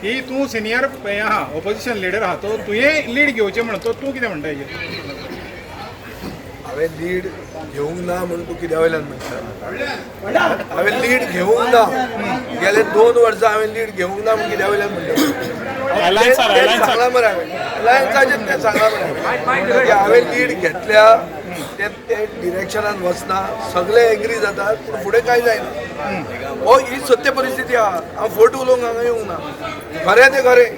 की तूं सिनियर हें आहा, ओपोजिशन लिडर आहा, तो तुवें लीड घेवचें म्हणून, तो तूं कितें म्हणटा हेजेर? हांवें लीड घेवंक ना म्हूण तूं कित्या वयल्यान म्हणटा? हांवें लीड घेवंक ना, गेले 2 वर्सां हांवें लीड घेवंक ना म्हूण कित्या वयल्यान म्हणटा? Alliance तें alliance. सांगलां मरे हांवें, अलायन्साचें तें सांगलां मरे हांवें की हांवें लीड घेतल्या, ते ते डिरेक्शनान वचना, सगळे एग्री जातात पूण फुडें कांय जायना. हो ही सत्य परिस्थिती आहा. हांव फट उलोवंक हांगा येवंक ना. खरें तें खरें.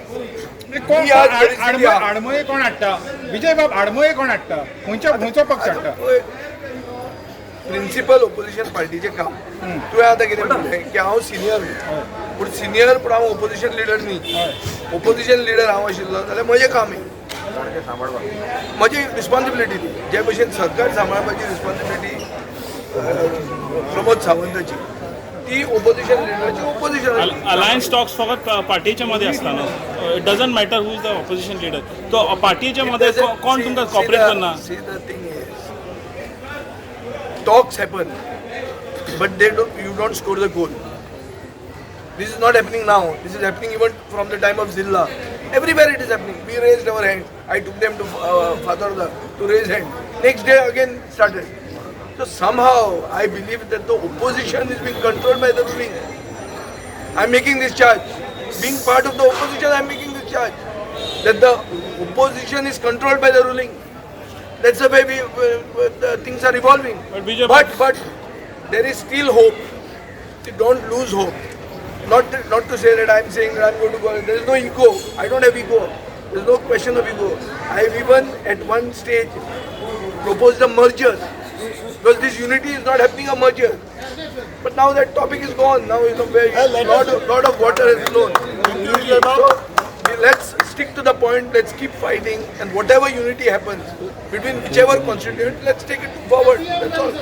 कोण ही आज परिस्थिती आहा. आडमय कोण हाडटा, विजय बाब? आडमय कोण हाडटा? खंयचो खंयचो पक्ष हाडटा? प्रिन्सिपल ओपोजिशन पार्टीचें काम. तुवें आतां कितें म्हणलें की हांव सिनियर, पूण सिनियर पूण हांव ओपोजिशन लिडर न्ही. ओपोजिशन लिडर हांव आशिल्लो जाल्यार म्हजें काम हें, म्हजी रिस्पॉन्सिबिलिटी ती. जे भशेन सरकार सांबाळपाची रिस्पॉन्सिबिलिटी प्रमोद सावंताची, ती ओपोजिशन लिडराची ओपोजिशन अलायन्स टॉक्स फकत पार्टीच्या मध्ये आसता न्हू? It doesn't matter who is the opposition leader. तो पार्टीच्या मध्ये कोण तुमकां कॉपरेट करना. See, the thing is, talks happen, but they don't, you don't score the goal. This is not happening now. This is happening even from the time of Zilla. Everywhere it is happening. We raised our hands. I took them to Fatorda to raise hand. Next day again started. So somehow I believe that the opposition is being controlled by the ruling. I'm making this charge. Being part of the opposition, I'm making this charge. That the opposition is controlled by the ruling. That's the way the things are evolving. But Vijay- But there is still hope. You don't lose hope. Not to say that I'm saying that I'm going to go. There is no ego. I don't have ego. There is no question of ego. I have even at one stage proposed a merger because this unity is not happening, a merger. But now that topic is gone. Now you know where lot of water has flown. So let's stick to the point. Let's keep fighting, and whatever unity happens between whichever constituent, let's take it forward. That's all.